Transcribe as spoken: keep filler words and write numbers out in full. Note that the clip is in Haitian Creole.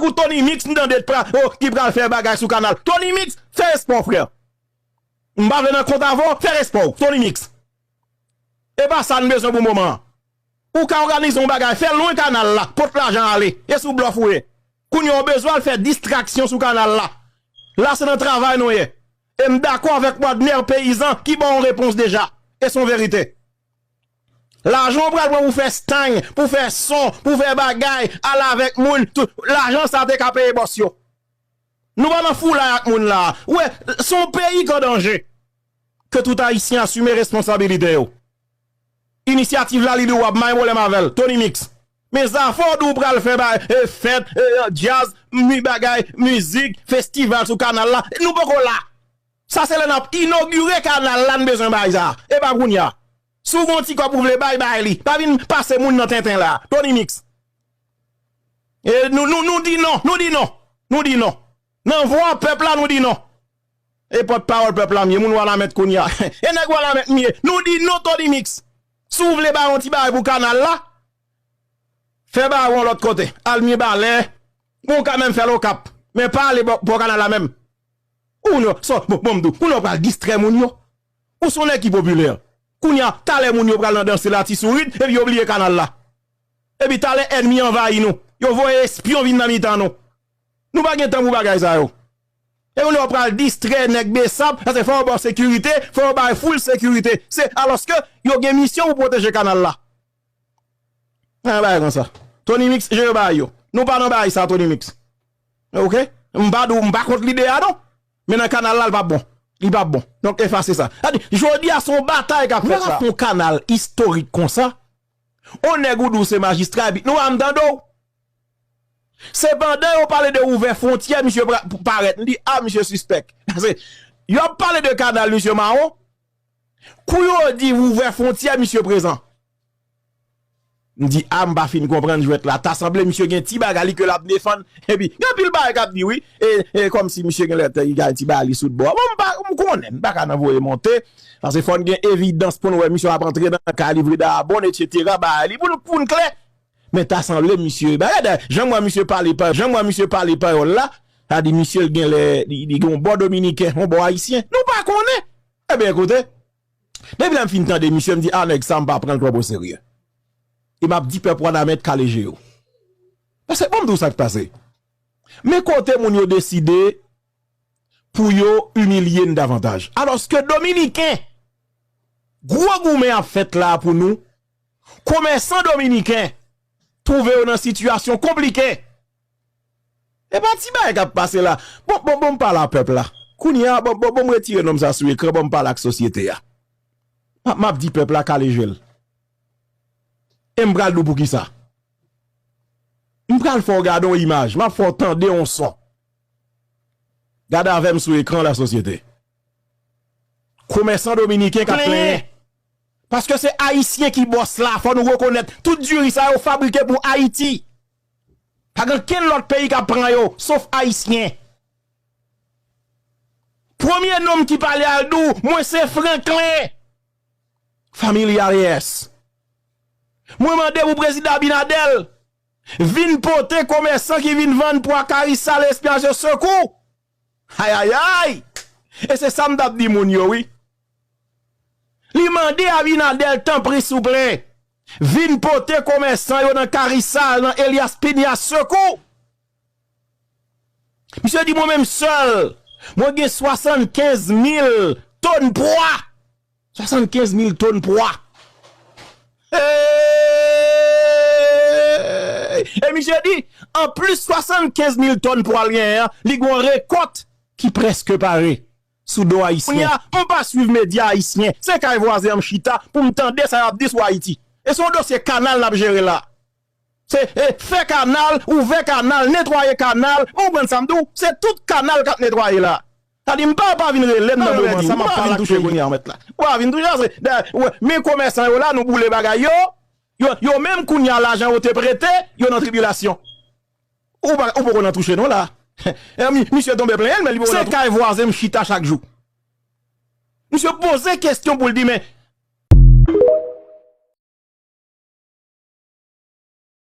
tankou Tony Mix, m tande pra, oh, ki pral fè bagay sou kanal. Tony Mix, fè respè w, frè. M pa vle nan kont avè w, fè respè w, Tony Mix. E pa sa n bezwen pou moman an. Ou ka òganize yon bagay, fè l lwen kanal la, pot lajan ale. E sou blòf ou ye. Kounye a w bezwen al fè distraksyon sou kanal la. La se nan travay nou ye. E m dakò avèk Wadner Peyizan ki ba w yon repons deja. E se yon verite. Lajan w pral pran pou fè stang, pou fè son, pou fè bagay, al avèk moun, tout, lajan sa te ka peye bòs yo. Nou pa nan foulay ak moun la. Ou wè, se yon peyi k an danje. Ke tout Ayisyen asime responsabilite yo. Inisyativ la, li di w ap may pwoblèm avè l. Tony Mix. Men zafè w di w pral fè bay, e, fèt, e, djaz, mi bagay, mizik, festival sou kanal la. Nou poko la. Sa se lè n ap inogire kanal la, n bezwen bay sa. E pa kounye a. Si w gen yon ti kòb ou vle bay, bay li. Pa vin pase moun nan tenten la. Tony Mix. E nou, nou, nou di non, nou di non, nou di non. Nan vwa pèp la, nou di non. E pòtpawòl pèp la m ye, moun Wanament kounye a. E nèg Wanament m ye, nou di non Tony Mix. Si w vle bay yon ti bagay pou kanal la, fè bagay ou yon lòt kote. Al Mibalè, bon, ou ka menm fè l Okap. Men pa ale bò, bò kanal la menm. Ou non, sò, bon, bon, m di w, kounye a w pral distrè moun yo. Ou se yon nèg ki popilè. Kounye a, talè moun yo pral nan danse la, ti sourit, epi yo bliye kanal la. Epi talè ènmi anvayi nou. Yo voye espyon vin nan mitan nou. Nou pa gen tan pou bagay sa yo. E kounye a w pral distrè nèg Besap, paske fò yo ba w sekirite, fò yo ba w full sekirite. Se, alòske yo gen misyon pou pwoteje kanal la. Nan bagay konsa. Tony Mix, jere bagay yo. Nou pa nan bagay sa, Tony Mix. Oke? M pa di w, m pa kont lide a, non. Men nan kanal la, l p ap bon. Li p ap bon. Donk, efase sa. Sa di, jodi a, se yon batay k ap fèt la. Lè w ap fè yon kanal istorik konsa, yon nèg ou di w se majistra, epi nou pa m tande w. Se pandan yo pale de ouvè fwontyè, misye pra-, parèt. M di, a, misye sispèk. Paske yo ap pale de kanal, misye mawon. Kou yo di ouvè fwontyè, misye prezan. M di, a, m pa fin konprann jwèt la. Ta sanble misye gen ti bagay li ke l ap defann. Epi, gen anpil bagay k ap di, wi. E, e kòmsi misye gen lè te, li gen ti bagay li sou bò. Bon, m pa, m konnen, m pa ka nan voye monte. Paske fò n gen evidans pou n wè misye ap antre nan kay li, vre dabòn, etsetera, bagay li, pou n, pou n klè. Men ta sanble misye, bagay da, jan m wè misye pale pa, jan m wè misye pale pawòl la, sa di misye l gen lè, li, li gen yon bò dominiken, yon bò ayisyen. Nou pa konnen. Ebyen, koute. Depi lè m fin tande misye, m di, a, nèg sa, m pa pran l twòp oserye. E m ap di pèp Wanament kale je yo. Paske, bon, m di w sa k pase. Men kote moun yo deside pou yo imilye n davantaj. Alòske Dominiken, gwo goumen ap fèt la pou nou, komèsan dominiken twouve yo nan sitiyasyon konplike. E pa ti bagay k ap pase la. Bon, bon, bon, m pale a pèp la. Kounye a, bon, bon, bon, m retire nonm sa sou ekran, bon, m pale ak sosyete a. M ap, m ap di pèp la kale je l. E m pral di w poukisa. M pral fè w gade yon imaj, m ap fè w tande yon son. Gade avè m sou ekran, lasosyete. Komèsan dominiken k ap plenyen. Plenyen. Paske se Ayisyen ki bòs la, fò nou rekonèt. Tout diri sa yo fabrike pou Ayiti. Pa gen kenn lòt peyi k ap pran yo, sof Ayisyen. Premye nonm ki pale al di w, mwen se Franklin. Familiares. Mwen mande pou prezidan Abinader vin pote komèsan ki vin vann pwa, kari, sal, espinach yo sekou. Ayayay! E se sa m t ap di moun yo, wi. Li mande Abinader, tanpri, souple, vin pote komèsan yo nan kari, sal, nan Elias Piña sekou. Misye di, mwen menm sèl, mwen gen swasannkenz mil tonn pwa. Swasannkenz mil tonn pwa. Hey! E misye di, anplis swasannkenz mil tonn pwa l genyen an, li gen yon rekòt ki prèske pare sou do ayisyen. Kounye a, m pa swiv medya ayisyen. Se kay vwazen an m chita pou m tande sa y ap di sou Ayiti. E se yon dosye kanal n ap jere la. Se, e, fè kanal, ouvè kanal, netwaye kanal, ou konprann sa m di w? Se tout kanal k ap netwaye la. Sa di, m pa, pa vin rele m nan moman sa, m ap pale ak touche kounye a, mèt la. Ou pa vin touche, se, dayè, ou wè, men komèsan yo la, nou boule bagay yo, yo, yo menm kounye a, lajan yo te prete, yo nan tribilasyon. Ou pa, ou poko nan touche non la. E, mi-, misye tonbe plenyen l, men li poko nan touche. Se kay vwazen m chita chak jou. Misye poze kesyon pou l di, men